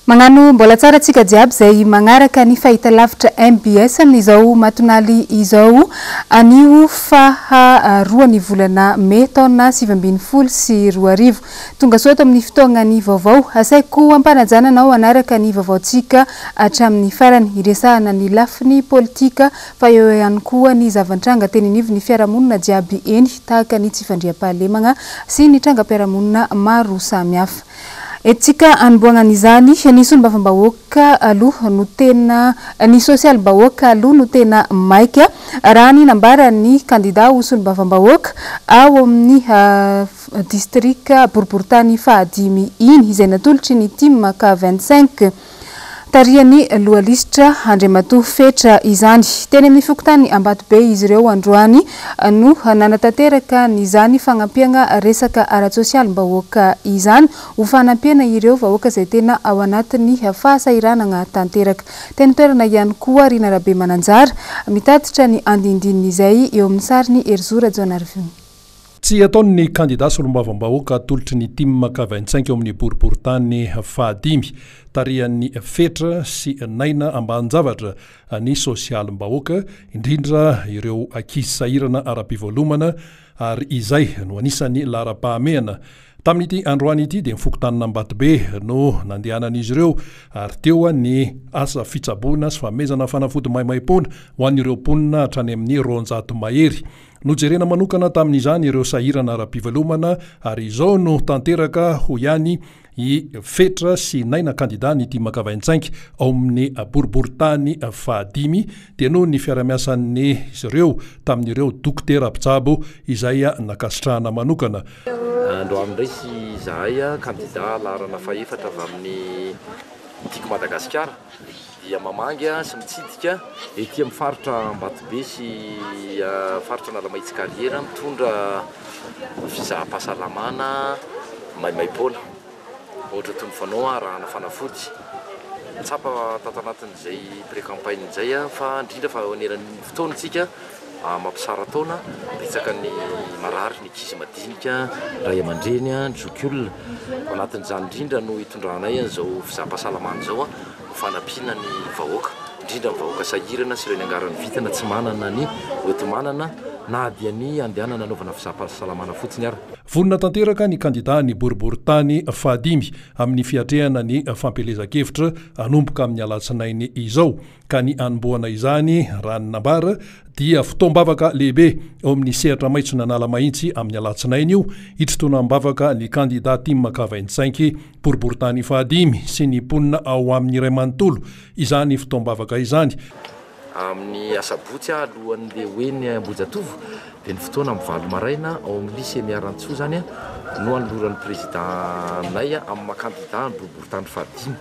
Magnano mbola tsara antsika jiaby izay magnaraka ny fahitalavitra mbs amin'izao matonaly izao anio faha roa ny volana mey taona 2019. Tonga soa ato amin'ny fotoagnan'ny vaovao. Asaiko ampanajana anao hanaraka ny vaovaontsika hatramin'ny farany. Hiresahana ny lafiny politika fa eo ihany koa ny zava-nitranga teny anivon'ny fiarahamonina jiaby eny tahaka ny tsy fandriampahalemagna sy ny trangam-piarahamonina maro samihafa. Entintsika hanombohagna an'izany, ny solombavambahoaka aloha no tena, ny sosialim-bahoaka aloha no tena maika, raha ny nambaran'ny kandida ho solombavambahoaka ao amin'ny distrika boriborintany fahadimy iny, izay natolotry ny Tim K 25. Tarihan'ny lohalisitra Andriamatoa Fetra izany. Teny amin'ny fokontany Ambatobe izy ireo androany no nanatanteraka an'izany fagnampiagna resaka ara-tsosialim-bahoaka izany ho fanampiana ireo vahoaka izay tena ao anatin'ny fahasahiranagna tanteraka. Teny an-toerana ihany koa Rina Rabemananjara mitatitra ny andindinin'izay eo amin'ny sarin'i Herizo Rajaonarivony. Tsy ataon'ny kandida solombavambahoaka atolotry ny Tim K 25 ao amin'ny boriborintany fahadimy, tarihan'ny Fetra sy Naina Ambaninjavatra ny sosialim-bahoaka, indrindra ireo ankizy sahirana ara-pivelomana ary izay no anisan'ny laharam-pahamehana. Tamin'ity androany ity dia ny fokontanin'Ambatobe no nandehanan'izy ireo ary teo ny asa fitsaboana sy fanomezana fanafody maimaimpoana ho an'ireo mponina hatrany amin'ny 200 mahery. Nojerena manokana tamin'izany ireo sahirana ara-pivelomana ary izao no tanteraka, hoy ihany i Fetra sy Naina kandida ny Tim Kavaintsainky ao amin'ny boriborintany fahadimy dia noho ny fiarahamiasan'ny izy ireo tamin'ireo dokotera mpitsabo izay nankasitrahana manokana. Androany indray izahay kandida laharana fahefatra avy amin'ny Tiako Madagasikara. dia mamangy sy mitsidika ety amin'ny faritra Ambatobe sy faritra Analamahitsy Carrière mitondra fizaham-pahasalamana maimaim-poana ohatra toy ny fanao arahana fanafody. Tsapa tato anatin'izay pré-campagne izay fa indrindra fa eo aneran'ny fotoana isika mampisara-taona, betsaka ny marary, ny ankizy madinika, ny ray aman-dreny, ny zokiolona. Ao anatin'izany indrindra no hitondranay an'izao fizaham-pahasalamana izao ho fanampiana ny vahoaka, indrindra ny vahoaka sahirana sy ireo niangaran'ny vintana tsy manana ny hoenti-manana na dia ny handehanana hanaovana fizaham-pahasalamana fotsiny ara. Vonona tanteraka ny kandidà ny boriborintany fahadimy amin'ny fiatrehana ny fampielezan-kevitra hanomboka amin'ny alatsinainy izao. ka ny hanombohana izany, raha ny nambara, dia fotoam-bavaka lehibe eo amin'ny sehatra maitson'Analamahitsy amin'ny alatsinainy io, hitrotoanam-bavaka ny kandida tim Kavaintsainky, boriborintany fahadimy, sy ny mponina ao aminy iray manontolo izany fotoam-bavaka izany. Amin'ny asabotsy alohan'ny le ho eny Ambohijatovo dia ny fotoana amin'ny valo maraina ao amin'ny lycée Miarantsoa izany no anoloran'ny prezida anay amin'ny maha kandida ny boriborintany fahadimy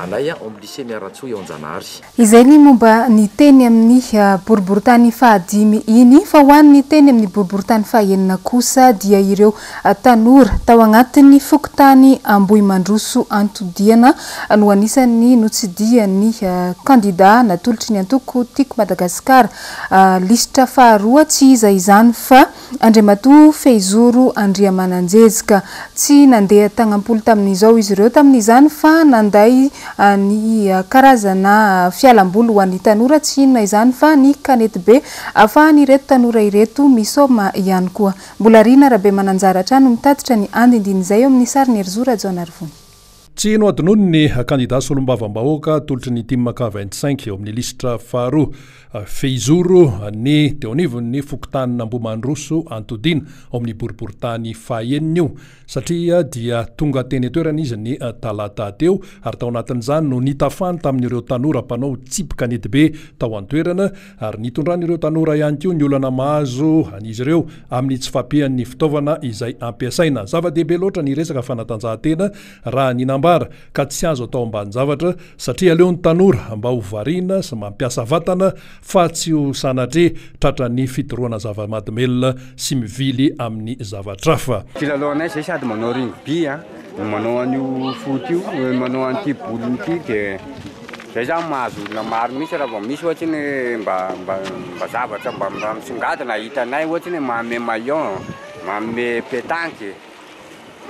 anay ao amin'ny lycée Miarantsoa eo Anjanahary. Izay ny momba ny teny amin'ny boriborintany fahadimy iny, fa ho an'ny teny amin'ny boriborintany fahenina kosa dia ireo tanora tao agnatin'ny fokontany Ambohimandroso Antodiana no anisan'ny notsidihan'ny kandida natolotry ny antoko Tiako Madagasikara lisitra faharoa, tsy iza izany fa Andriamatoa Fehizoro Andriamananjejika. Tsy nandeha tagnam-polo tamin'izao izy ireo tamin'izany fa nanday ny karazana fialamboly ho an'ny tanora, tsy inona izany fa ny kanetibe ahafahan'ireto tanora ireto misaoma ihany koa. Mbola Rina Rabemananjara hatrany no mitatitra ny andindin'izay eo amin'ny sarin'i Herizo Rajaonarivony. Tsy nohadinoiny ny kandida solombavambahoaka atolotry ny Tim K 25 eo amin'ny lisitra faharoa, fehizoro ny teo anivon'ny fokontanin'Ambohimandroso Antodiana ao amin'ny boriborintany fahenina io satria dia tonga teny an-toerana izy ny talata teo ary tao anatin'izany no nitafany tamin'ireo tanora mpanao tsipy kanetibe tao an-toerana ary nitondran'ireo tanora ihany koa ny olana mahazo an'izy ireo amin'ny tsy fahampian'ny fitaovana izay ampiasaina. Zava-dehibe loatra ny resaka fanatanjahantena raha ny nambara ka tsy azo atao ambanin-javatra satria aleo ny tanora mba ho variana sy mampiasa vatana fa tsy ho sanatria tratran'ny fidorohana zava-mahadomelina sy mivily amin'ny zavatra hafa. Filalaovanay zay sady manao rugby no manao an'io foot io, manao an'ity boule ity dia Zay zany mahazo olona maro mihitsy raha vao misy ohatry ny hoe mba mba mba zavatra mba mba misongadina hitanay ohatry ny hoe manome maillot, manome pétanque,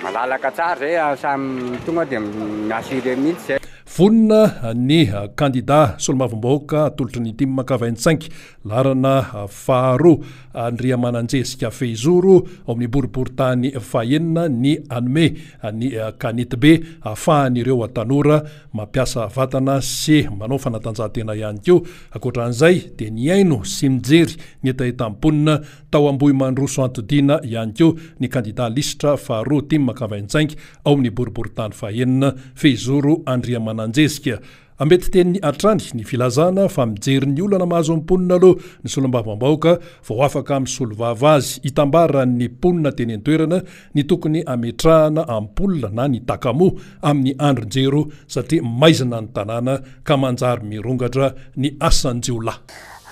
malalaka tsara zay samy tonga dia mi-assurer mihitsy zay. Vonona ny kandida solombavambahoaka atolotry ny tim ka 25, laharana faharoa, Andriamananjesika Fehizoro, ao amin'ny boriborintany fahenina ny hanome ny kanetibe ahafahan'ireo tanora mampiasa vatana sy manao fanatanjahantena ihany koa. Ankoatra an'izay dia nihaino sy nijery ny hetahetan'ny mponina tao Ambohimandroso Antodiana ihany koa ny kandida lisitra faharoa tim ka 25 ao amin'ny boriborintany fahenina, Fehizoro Andriamananjezika. Ambetiteniny hatrany ny filazana fa mijery ny olana mahazo ny mponina aloha ny solombavambahoaka vao afaka misolovava azy. Itambaran'ny mponina teny an-toerana ny tokony hametrahana ampoule na ny takamoa amin'ny andron-jiro satria maizina ny tanàna ka manjary mirongatra ny asan-jiolahy.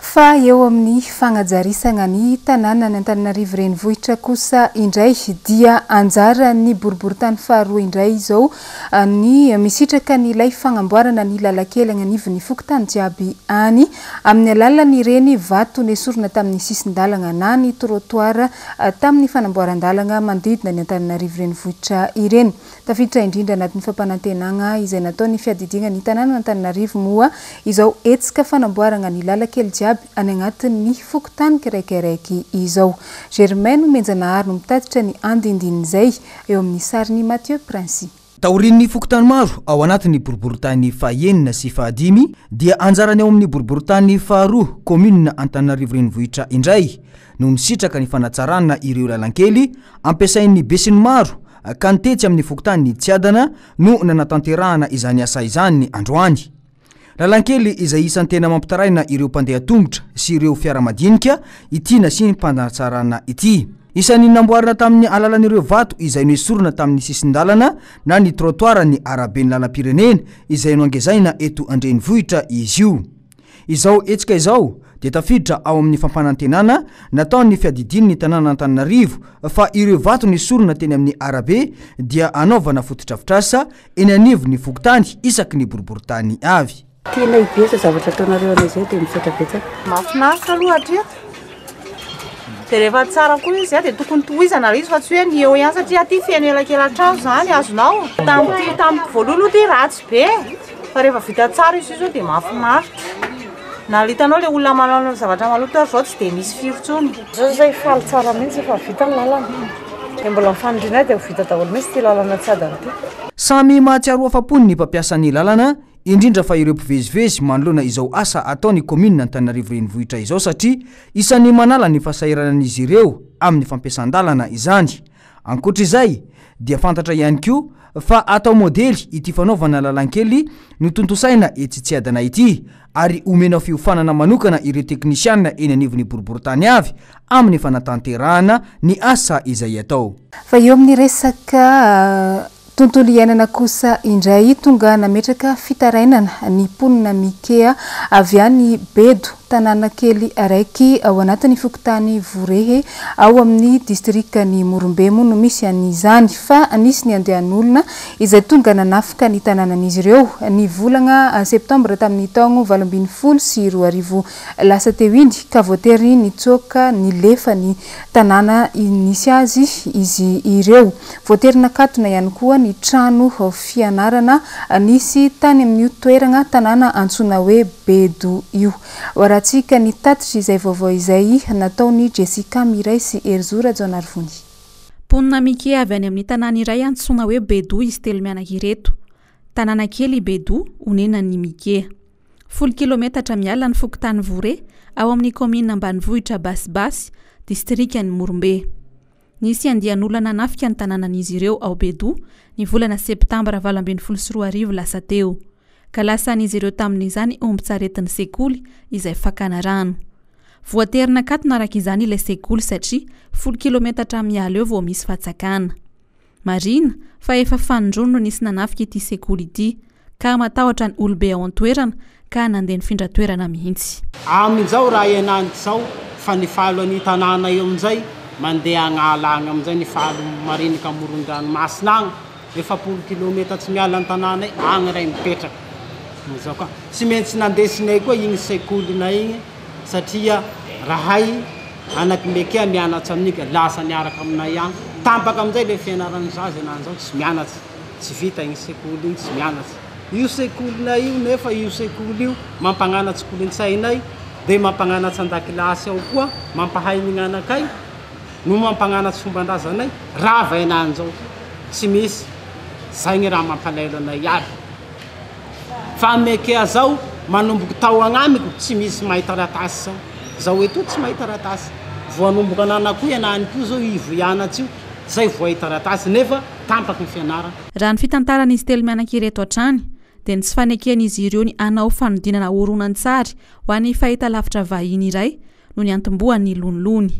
Fa eo amin'ny fagnajarisagna ny tanànan' Antananarivo Renivohitra kosa indray dia anjaran'ny boriborintany faharoa indray izao ny misitraka ny ilay fagnamboarana ny lalakely agny anivon'ny fokontany jiaby any amin'ny alalan'ireny vato nesorina tamin'ny sisin-dalagna na ny trottoir tamin'ny fanamboaran-dalagna manodidina ny Antananarivo Renivohitra ireny. Tafiditra indrindra anatin'ny fampanantenagna izay nataon'ny fiadidiagna ny tanànan'Antananarivo moa izao hetsika fanamboaragna ny lalan-kely jiaby any agnatin'ny fokontany kiraikairaiky izao. Germain Nomenjanahary no mitatitra ny andindinin'izay eo amin'ny sarin'i Mathieu Princy. Taorian'ny fokontany maro ao anatin'ny boriborintany fahenina sy fahadimy dia anjaran'ny ao amin'ny boriborintany faharoa kaominina Antananarivo Renivohitra indray no nisitraka ny fanatsarana ireo lalankely ampiasain'ny besinimaro ka ny tetsy amin'ny fokontany Tsiadana no nanatanterahana izany asa izany androany. Lalankely izay isan'ny tena mampitaraina ireo mpandeha tongotra sy ireo fiara madinika ity nasiam-panatsarana ity. Isan'ny namboarina tamin'ny alalan'ireo vato izay noesorina tamin'ny sisin-dalana na ny trottoir ny araben'ny lalam-pirenena izay noangezaina eto an-drenivohitra izy io. Izao hetsika izao dia tafiditra ao amin'ny fampanantenana nataon'ny fiadidian'ny tanànan'Antananarivo fa ireo vato nesorina teny amin'ny arabe dia hanaovana fotodrafitrasa eny anivon'ny fokontany isaky ny boriborintany avy. Tianay be izao zavatra ataonareo anay izao dia misaotra betsaka. Mahafinaritra aloha hatreto. Dia rehefa tsara koa izy dia tokony tohizana ilay izy fa tsy hoe ny eo ihany satria aty feno elakelan-trano izany azonao. Tamin'ity tamin'ny voalohany aloha ity ratsy be fa rehefa vita tsara izy io izao dia mahafinaritra. Na hitanao ilay olona manao zavatra maloto ary izao tsy dia misy firy intsony. Zao zay faly tsara mihitsy fa vita ny lalana. Dia mbola ny fanirianay dia ho vita daholo mihitsy ity lalana Tsiadana ity. Samy mahatsiaro ho afa-po ny mpampiasa ny lalana, indrindra fa ireo mpivezivezy manoloana izao asa ataon'ny kaominina Antananarivo Renivohitra izao satria isan'ny manala ny fahasahiranan'izy ireo amin'ny fampiasan-dalana izany. Ankoatra izay dia fantatra ihany koa fa atao modely ity fanaovana lalankely notontosaina etsy Tsiadana ity ary omena fiofanana manokana ireo teknisiana eny anivon'ny boriborintany avy amin'ny fanatanterahana ny asa izay atao. Fa eo amin'ny resaka Tontolo iainana kosa indray, tonga nametraka fitarainana ny mponina Mikea avy any Bedo, tanàna kely araiky ao anatin'ny fokontany Vorehe ao amin'ny distrikan'i Morombe moa no misy an'izany fa nisy ny andian'olona izay tonga nanafika ny tanànan'izy ireo ny volana septambra tamin'ny taogno 2018 lasa teo iny ka voatery nitsoaka nilefa ny tanàna nisy azy izy ireo. Voatery nakatona ihany koa ny trano fianarana nisy tany amin'io toerana tanàna antsoina hoe Bedo io. Hoarahantsika ny tatitra izay vaovao izay nataon'i Jessica Miray sy Herizo Rajaonarivony. Mponina Mikea avy any amin'ny tanàna iray antsoina hoe Bedo izy telo mianaka ireto. Tanàna kely i Bedo, onenan'ny Mikea. Folo kilometatra miala ny fokontany Vore, ao amin'ny kaominina ambanivohitra Basibasy, distrikan'i Morombe. Nisy andian'olona nanafika ny tanànan'izy ireo ao Bedoha, ny volana septambra 2018 lasa teo. Ka lasan'izy ireo tamin'izany ombin-tsaretin'ny sekoly izay fakana rano. Voatery nakatona araka izany ilay sekoly satria folo kilometatra miala eo vao misy fatsakana. Marihina fa efa fanindroany no nisy nanafika ity sekoly ity, ka matahotra ny olobe ao an-toerana ka nandeha nifindra toerana mihitsy. Amin'izao raha iananty izao fa ny falo an'io tanàna io amin'izay mandeha agn'ala agny amin'izay ny falo marinika amoron-dranomasina agny, 40 kilometatry miala ny tanànay agny ray mipetraka. Izao ka tsy maintsy nandesinay koa igny sekolinay igny satria rahay Anak'i Mekea mianatra amin'iny ka lasa niaraka aminay ihany. Tampaka amin'izay ilay fianaran'ny zaza na an'izao tsy mianatra, tsy vita iny sekoly iny, tsy mianatra. Io sekolinay io nefa io sekoly io mampagnanatsy kolontsainay dia mampagnanatsy an-dakilasy ao koa, mampahay ny gnanakay no mampagnanatsy fomban-drazanay, rava henany zao, tsy misy, zay gny raha mampalahelo anay iaby. Fa mekea zao manomboky tao agnamiko tsy misy mahay taratasy zao, zaho etoa tsy mahay taratasy, vao hanomboka ananako henany koa zao ivo hianatsy io zay vao hay taratasy nefa tampaky ny fianarana. Raha ny fitantaran'izy telo mianaka ireto hatrany dia ny tsy faneken'izy ireo ny hanao fanodinana horonantsary ho an'ny fahitalavitra vahiny iray no niantombohan'ny lonilony.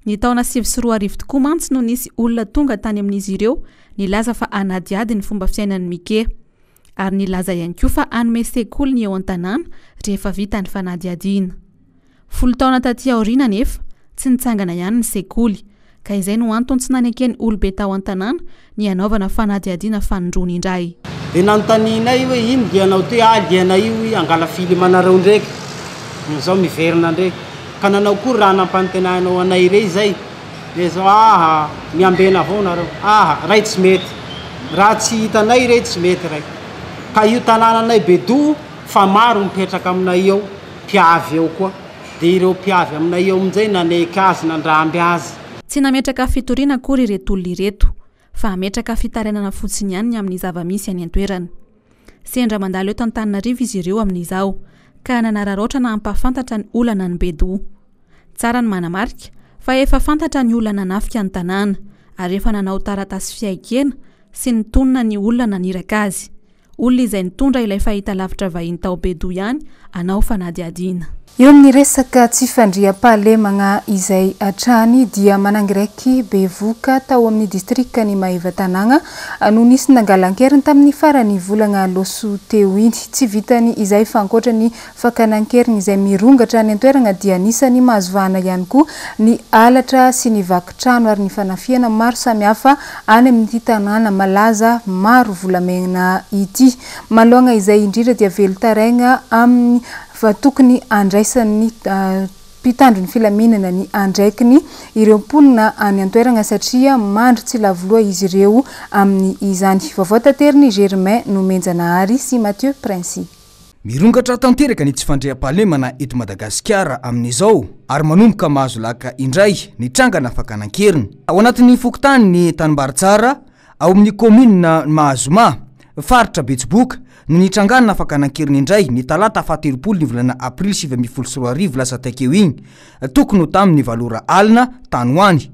Ny taona 2009 tokoa mantsy no nisy olona tonga tany amin'izy ireo nilaza fa hanadihady ny fomba fiainan'i Mike. Ary nilaza ihany koa fa hanome sekoly ny eo an-tanàna rehefa vita ny fanadihadiana. Folo taona taty aoriana anefa, tsy nitsangana ihany ny sekoly, ka izay no antony tsy naneken'ny olobe tao an-tanàna ny hanaovana fanadihadiana fanindroany indray. Dia nanontanianay hoe ino dianao ty, ah dianay io hoy angala film anareo ndreky, zao miverina ndreky, ka nanao akory raha nampanantenainao anay irey zay, dia zao aha miambena avao nareo, aha ray tsy mety, raha tsy hitanay irey tsy mety ray, ka io tanànanay Bedoha fa maro mipetraka aminay eo, mpiavy eo koa, dia ireo mpiavy aminay eo amin'izay naneky azy nandramby azy. Tsy nametraka fitoriana akory ireto olona ireto, fa hametraka fitarainana fotsiny ihany ny amin'ny zava-misy any an-toerana. Sendra mandalo eto Antananarivo izy ireo amin'izao, ka nanararaotra nampahafantatra ny olana an'i Bedoha. Tsara ny manamarika fa efa fantatra ny olona nanafika ny tanàna, ary efa nanao taratasy fiaikena sy nitonona ny olona naniraka azy. Olona izay nitondra ilay fahitalavitra vahiny tao Bedoha ihany hanao fanadihadiana. Eo amin'ny resaka tsy fandriampahalemagna izay hatrany dia manangiraiky bevoka tao amin'ny distrikan'i Maevatanàgna no nisy nangala an-keriny tamin'ny faran'ny volagna loso teo iny. Tsy vitany izay fa ankoatra ny fakana an-keriny izay mirongatra any an-toeragna dia anisan'ny mahazo vahana ihany koa ny halatra sy ny vaky trano ary ny fanafihana maro samihafa any amin'ity tanàna malaza maro volamena ity. Manoloagna izay indrindra dia velon-taraigna amin'ny fa tokony handraisan'ny mpitandro ny filaminana ny andraikiny ireo mponina any an-toeragna satria mandry tsy lavo loha izy ireo amin'izany. Vaovao taterin'i Germain Nomenjanahary sy Mathieu Princi. Mirongatra tanteraka ny tsy fandriampahalemana eto Madagasikara amin'izao ary manomboka mahazo laka indray ny trangana fakana an-keriny. Ao anatin'ny fokontany ny Tanimbaritsara ao amin'ny kaominina Mahazoma, faritra Betsiboka, no nitrangana fakana an-keriny indray ny talata faha-telopolo ny volana aprily 2019 lasa takeo iny, tokony ho tamin'ny valo ora alina tany ho any.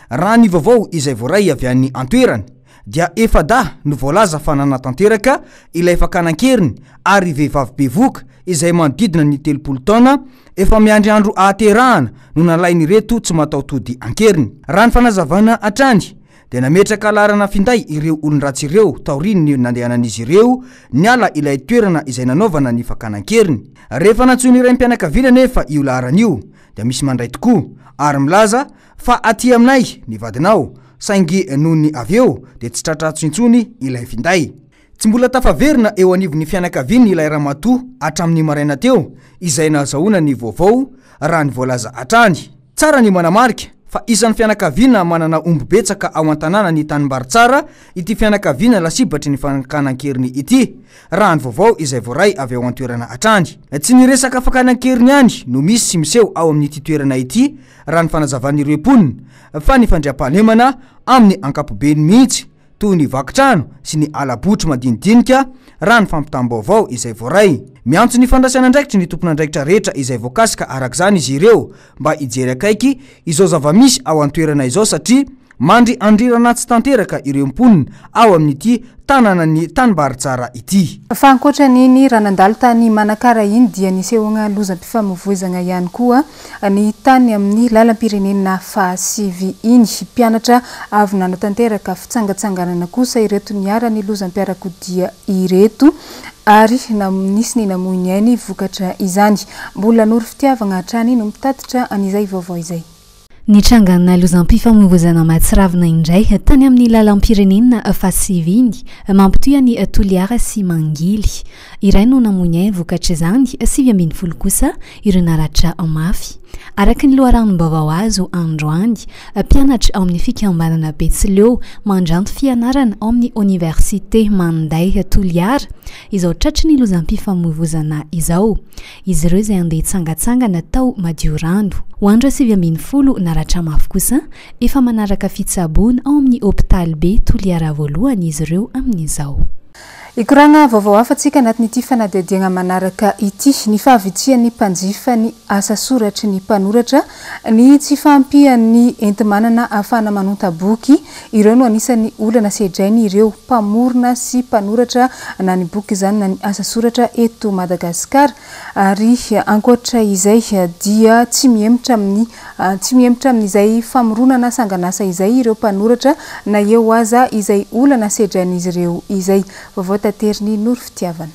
Raha ny vaovao izay voaray avy any an-toerana dia efa-dahy no voalaza fa nanatanteraka ilay fakana an-keriny ary vehivavy bevohoka izay manodidina ny 30 taona efa miandry andro ahaterahana no nalain'ireto tsy mataho-tody an-keriny. Raha ny fanazavana hatrany dia nametraka laharana finday ireo olon-dratsy ireo taorian'ny nandehanan'izy ireo niala ilay toerana izay nanaovana ny fakana an-keriny. Rehefa nantsoin'ny raim-pianakaviana anefa io laharana io dia misy mandray tokoa ary milaza fa aty aminay ny vadinao saingy nony avy eo dia tsy tratra antso intsony ilay finday. Tsy mbola tafaverina eo anivon'ny fianakaviany ilay ramatoa hatramin'ny maraina teo izay nahazahoana ny vaovao raha ny voalaza hatrany. Tsara ny manamarika fa isan'ny fianakaviana manana omby betsaka ao an-tanàna ny Tanimbaritsara ity fianakaviana lasibatry ny fakana an-keriny ity, raha ny vaovao izay voaray avy ao an-toerana hatrany. Tsy ny resaka fakana an-keriny ihany no misy sy miseho ao amin'ity toerana ity raha ny fanazavan'ireo mponina fa ny fandriampahalemana amin'ny ankapobeny mihitsy toy ny vaky trano sy ny hala-botry madinidinika raha ny fampitam-baovao izay voaray. Miantso ny fandraisana andraikitry ny tompon'andraikitra rehetra izay voakasika arak'izany izy ireo mba hijery akaiky izao zava-misy ao an-toerana izao satria mandry andrirana tsy tanteraka ireo mponina ao amin'ity tanànan'i Tanimbaritsara ity. Fa ankoatra an'iny raha nandalo tany Manakara iny dia nisehoagna lozam-pifamoivoizagna ihany koa ny tany amin'ny lalam-pirenena fahasivy iny. Mpianatra avy nanatanteraka fitsangatsanganana kosa ireto niharan'ny lozam-piarakodia ireto ary nisy ny namoy ny ainy vokatra izany. Mbola Noro Fitiavagna hatrany no mitatitra an'izay vaovao izay. Nitrangana lozam-pifamoivoizana mahatsiravina indray tany amin'ny lalam-pirenena fahasivy iny, mampitohy an'i Toliara sy Mangily. Iray no namoy ny ainy vokatr'izany, 19 kosa ireo naratra mafy. Araka ny loharanom-baovao azo androany, mpianatra ao amin'ny fikambanana Betsileo mandranto fianarana ao amin'ny Oniversite Maninday Toliara izao tratry ny lozam-pifamoivozana izao. Izy ireo izay handeha hitsangantsangana tao Madiorano. Ho andro 19 naratra mafy kosa, efa manaraka fitsaboana ao amin'ny hopitaly be Toliara voalohany izy ireo amin'izao. Hikoragna vaovao hafa tsika anatin'ity fanadihadiagna manaraka ity. Ny fahavitsian'ny mpanjifa ny asa soratry ny mpanoratra, ny tsy fahampian'ny enti-manana ahafahana manonta boky, ireo no anisan'ny olana sedrain'ireo mpamorona sy mpanoratra na ny boky izany na ny asa soratra eto Madagasikara. Ary ankoatra izay dia tsy mihemotra amin'ny tsy mihemotra amin'izay famoronana sangan'asa izay ireo mpanoratra na eo aza izay olana sedrain'izy ireo izay. Vaovao taterin'i Noro Fitiavana.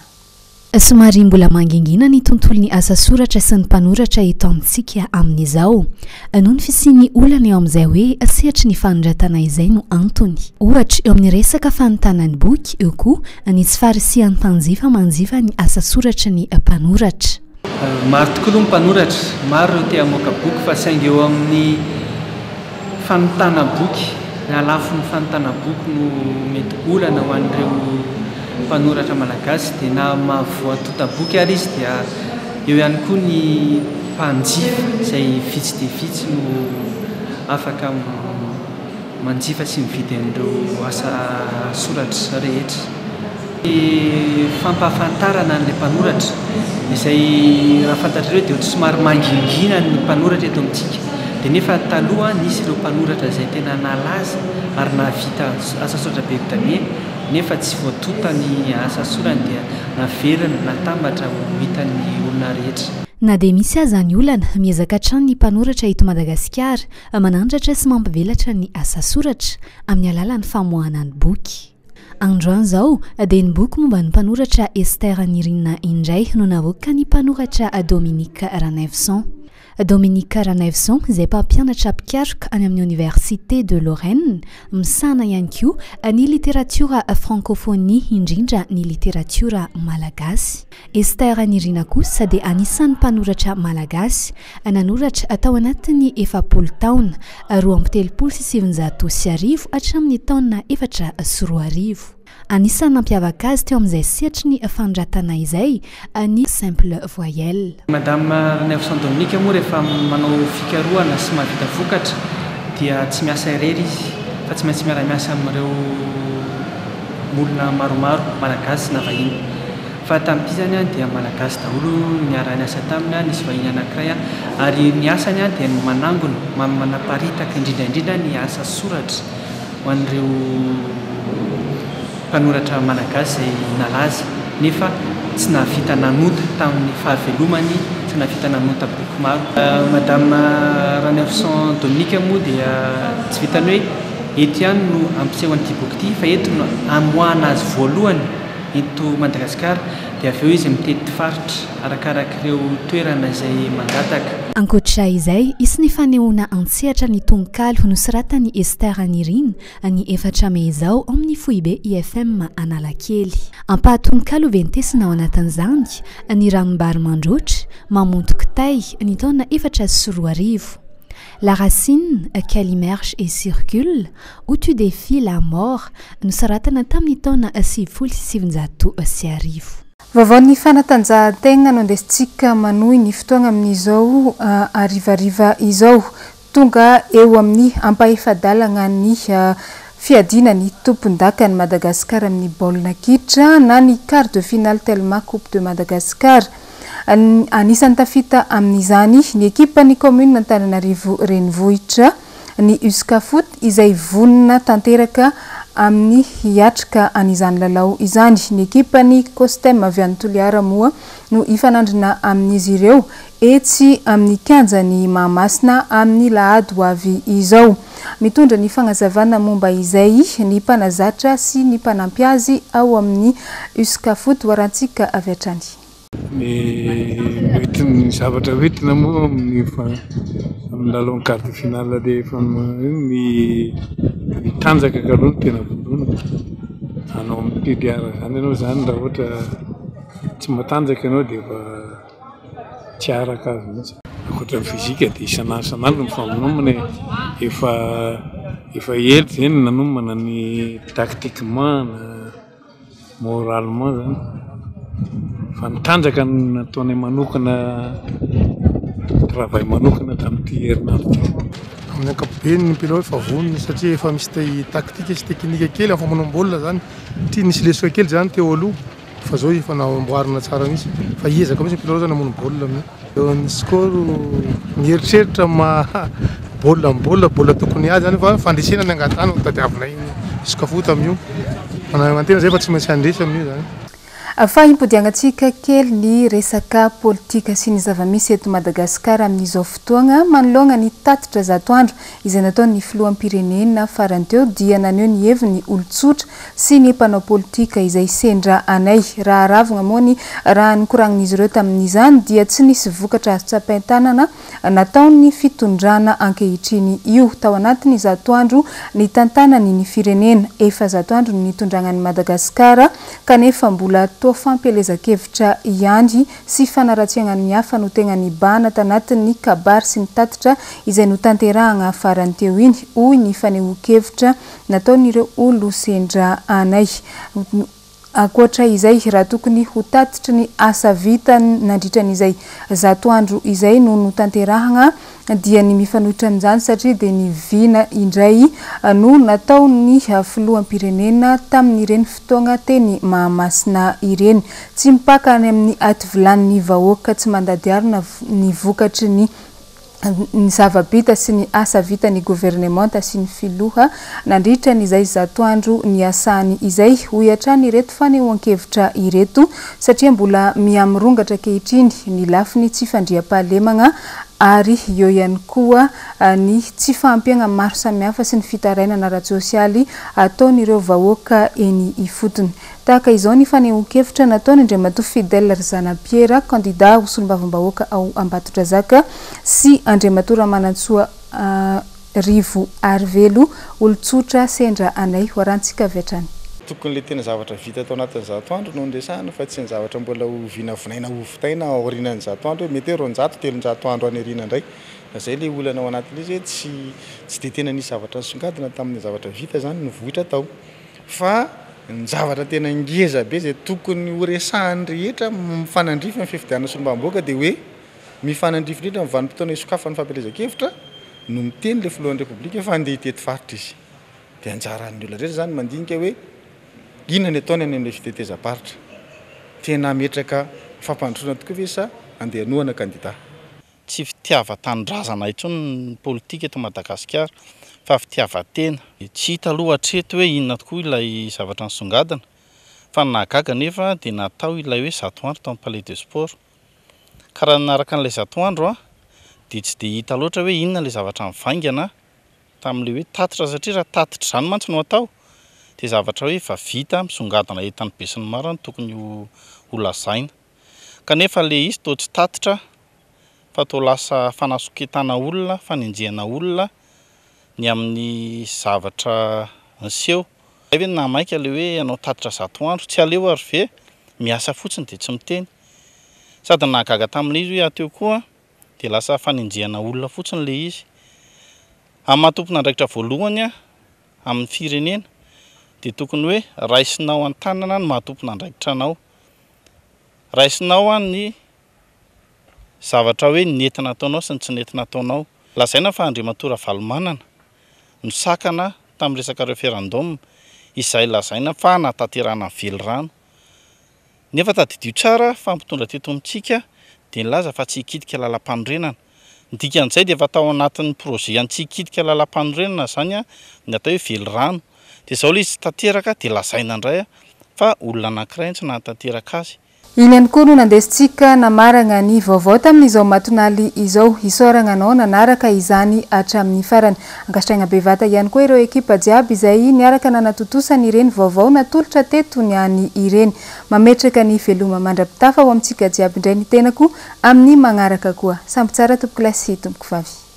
Somary mbola mangingina ny tontolon'ny asa soratra sy ny mpanoratra eto amintsika amin'izao. Noho ny fisian'ny olana eo amin'izay hoe sehatry ny fanoratana izay no antony. Ohatra, eo amin'ny resaka fanontana ny boky, eo koa ny tsy faharisihan'ny mpanjifa manjifa ny asa soratry ny mpanoratra. Maro tokoa aloha ny mpanoratra, maro ireo te hamoaka boky fa saingy eo amin'ny fanontana boky, ny halafon'ny fanontana boky no mety olana ho an'ireo mpanoratra malagasy dia na mahavoatonta boky ary izy dia eo ihany koa ny mpanjifa izay vitsy dia vitsy no afaka manjifa sy mividy an'ireo asa soratra rehetra. Ny fampahafantarana an'ilay mpanoratra izay raha fantatrareo dia ohatry somary mangingina ny mpanoratra eto amintsika dia nefa taloha nisy ireo mpanoratra izay tena nalaza ary nahavita asa soratra be dia be nefa tsy voatonta ny asa sorany dia naverina natambatra ho hitan'ny olona rehetra. Na dia misy aza ny olana, miezaka hatrany ny mpanoratra eto Madagasikara manandratra sy mampivelatra ny asa soratra amin'ny alalan'ny famoahana ny boky. Androany izao dia ny boky momba ny mpanoratra Esther Nirina indray no navoakan'ny mpanoratra Dominique Ranaivoson. Dominique Ranaivoson izay mpampianatra mpikaroka any amin'ny Oniversite de Lorraine, misahana ihany koa ny literatiora frankôfônia indrindra ny literatiora malagasy. Esther Nirina kosa dia anisan'ny mpanoratra malagasy nanoratra tao anatin'ny 40 taona, 1932 hatramin'ny taona 2004. Anisan'ny nampiavaka azy teo amin'izay sehatry ny fanoratana izay ny Simple Voyelle. Madame Ranaivoson Dominique moa rehefa manao fikarohana sy mahavita vokatra dia tsy miasa irery izy fa tsy maintsy miara-miasa amin'ireo olona maromaro, malagasy na vahiny. Fa tamin'ity izany dia malagasy daholo no niara-niasa taminy, nisy vahiny anankiray ary ny asany dia ny manangona, manaparitaka indrindra indrindra ny asa soratra ho an'ireo mpanoratra malagasy izay nalaza nefa tsy nahavita nanonta tamin'ny fahavelomany, tsy nahavita nanonta boky maro. Madame Ranaivoson Dominique moa dia tsy vitan'ny hoe eto ihany no hampiseho an'ity boky ity fa eto no hamoahana azy voalohany eto Madagasikara dia avy eo izy mitety faritra arakarak'ireo toerana izay mangataka. Ankoatra izay, hisy ny fanehoana an-tsehatra ny tononkalo nosoratan'i Esther Nirina ny efatra mey izao ao amin'ny foibe IFM Analakely. Ampaha-tononkalo ventesina ao anatin'izany ny Ranombary mandroatra, Mamonto kitay, ny taona 2004. La racine, qu'elle immerge et circule, Où tu défies la mort, nosoratana tamin'ny taona 1990. Vaovaon'ny fanatanjahantegna no andesintsika manohy ny fotoagna amin'izao harivariva izao. Tonga eo amin'ny ampahefa-dalagna ny fiadiana ny tompondakan'i Madagasikara amin'ny baolina kitra na ny quart de finale Telma Coupe de Madagascar. Anisan'ny tafita amin'izany ny ekipan'ny kaominina Antananarivo Renivohitra, ny Uscafoot izay vonona tanteraka amin'ny hiatrika an'izany lalao izany. Ny ekipan'ny Costem avy any Toliara moa no hifanandrina amin'izy ireo etsy amin'ny kianjan'i Mahamasina amin'ny lahady ho avy izao. Mitondra ny fagnazavana momba izay ny mpanazatra sy ny mpanampy azy ao amin'ny Uscafoot ho arantsika avy hatrany. Ny mety ny zavatra hoentina moa amin'ny amin'ny lalaon'ny quart de finale rehefa ny ny tanjaka aloha no tena voalohany. Hanao amin'ny Toliara izany ianao izany raha ohatra tsy matanjaka ianao dia efa tsy haharaka azy mihitsy. Ankoatra ny fizika dia isan'andro isan'andro ny famonomana e. Efa efa ela izay no nanomana ny tactiquement na moralement zany. Fa ny tanjaka no nataonay manokana travail manokana tamin'ity herinandro ity. Amin'ny ankapobeny ny mpilalao efa vonona satria efa misy tactique sy teknika kely amin'ny famonoam-baolina zany satria nisy lesoka kely zany teo aloha. Fa zao efa namboarina tsara mihitsy fa hiezaka mihitsy ny mpilalao zany hamono baolina amin'io. Eo amin'ny score mieritreritra maha baolina amin'ny baolina, baolina tokony hiady zany fa fandresena ny angatahana no tadiavinay Scafoot amin'io. Manantena zay fa tsy maintsy handresy amin'io zany. Fa impodiagnantsika kely ny resaka politika sy ny zava-misy eto Madagasikara amin'izao fotoagna manoloagna ny tatitra zato andro izay nataon'ny filoham-pirenena farany teo dia naneho ny heviny olon-tsotra sy ny mpanao politika izay sendra anay. Raha aravogna moa ny raha nikoragnin'izy ireo tamin'izany dia tsy nisy vokatra azo tsapain-tanana nataon'ny fitondrana ankehitriny io tao anatin'ny zato andro nitantanany ny firenena. Efa zato andro ny nitondragna an'i Madagasikara kanefa mbola toa fampielezan-kevitra ihany sy fanaratsiagna ny hafa no tegna nibahana tanatin'ny kabary sy ny tatitra izay notanterahagna farany teo iny, hoy ny fanehoan-kevitra nataon'ireo olo sendra anay. Ankoatra izay, raha tokony ho tatitry ny asa vita nandritra an'izay zato andro izay no notanterahagna dia ny mifanohitra amin'izany satria dia ny vina indray no nataon'ny filoham-pirenena tamin'ireny fotoagna teny Mahamasina ireny. Tsy mipaka any amin'ny aty vilanin'ny vahoaka tsy mandady harona ny vokatry ny ny zava-bita sy ny asa vitan'ny governemanta sy ny filoha nandritra ny izay zato andro niasany izay, hoy hatrany ireto fanehoan-kevitra ireto, satria mbola miha-mirongatra ankehitriny ny lafiny tsy fandriampahalemagna ary eo ihany koa ny tsy fahampiagna maro samihafa sy ny fitarainana ara-tsosialy ataon'ireo vahoaka eny ifotony. Tahaka izao ny fanehoan-kevitra nataon' Andriamatoa Fidèle Rzanapiera, kandida ho solombavambahoaka ao Ambatondrazaka sy Andriamatoa Ramanantsoa Rivo Arivelo, olon-tsotra sendra anay. Ho arahantsika avy hatrany. Tokony ilay tena zavatra vita tao anatin'ny zato andro no niresahana fa tsy ny zavatra mbola ho vinavinaina ho vitaina aorianan'ny zato andro hoe mety hoe 200, 300 andro any aoriana indray. Fa izay ilay olana ao anatin'ilay izy hoe tsy tsy dia tena nisy zavatra nisongadina tamin'ny zavatra vita izany nivoitra tao. Fa ny zavatra tena ngeza be izay tokony ho resahan'ny rehetra mifanandrify amin'ny fifidianana solombavambahoaka dia hoe mifanandrify indrindra amin'ny vanim-potoana isokafan'ny fampielezan-kevitra no miteny ilay filohan'ny Repoblika fa handeha hitety faritra izy. Dia anjaran'ny olona rehetra izany mandinika hoe inona ny ataony any amin'ilay fitetezam-paritra. Tena hametraka fampandrosoana tokoa ve sa handeha hanohana kandida? Tsy fitiavan-tanindrazana intsony ny politika eto Madagasikara fa fitiavan-tena. Tsy hita aloha hatreto hoe inona tokoa ilay zavatra nisongadina fa ny nahagaga anefa dia natao ilay hoe zato andro tao amin'ny Palais de Sport. Ka raha nanaraka an'ilay zato andro dia tsy dia hita loatra hoe inona ilay zavatra nivaingana tamin'ilay hoe tatitra satria raha tatitra izany mantsy no atao dia zavatra hoe efa vita misongadina entan'ny besinimaro no tokony ho lazaina. Kanefa ilay izy toa tsy tatitra fa toa lasa fanasoketana olona, fanenjehana olona ny amin'ny zavatra niseho. Izay ve no nahamaika ilay hoe hanao tatitra zato andro? Tsy aleo ary ve miasa fotsiny dia tsy miteny? Sady ny nahagaga tamin'ilay izy hoy aho teo koa dia lasa fanenjehana olona fotsiny ilay izy. Amin'ny maha tompon'andraikitra voalohany amin'ny firenena dia tokony hoe raisinao an-tanana ny maha tompon'andraikitra anao. Raisinao an ny zavatra hoe nety nataonao sy ny tsy nety nataonao. Lazaina fa Andriamatoa Ravalomanana no sakana tamin'ny resaka referendum izay lazaina fa nahatanterahana ny velirano. Nefa tadidio tsara fa ny mpitondra teto amintsika dia nilaza fa tsy hikitika lalampanorenana. Ny dikan'izay dia efa tao anatin'ny projet an'ny tsy hikitika lalampanorenana izany ny atao hoe velirano. Dia izao ilay izy tsy tanteraka dia lazaina indray fa olona anankiray no tsy nahatanteraka azy. Iny ihany koa no nandesintsika namaragna ny vaovao tamin'izao matonaly izao. Isaoragna anao nanaraka izany hatramin'ny farany. Ankasitrahigna bevata ihany koa ireo ekipa jiaby izay niaraka nanatontosa an'ireny vaovao natolotra teto niany ireny. Mametraka ny veloma mandra-pitafa ho amintsika jiaby indray ny tenako amin'ny magnaraka koa. Samby tsara tompokolahy sy tompokovavy.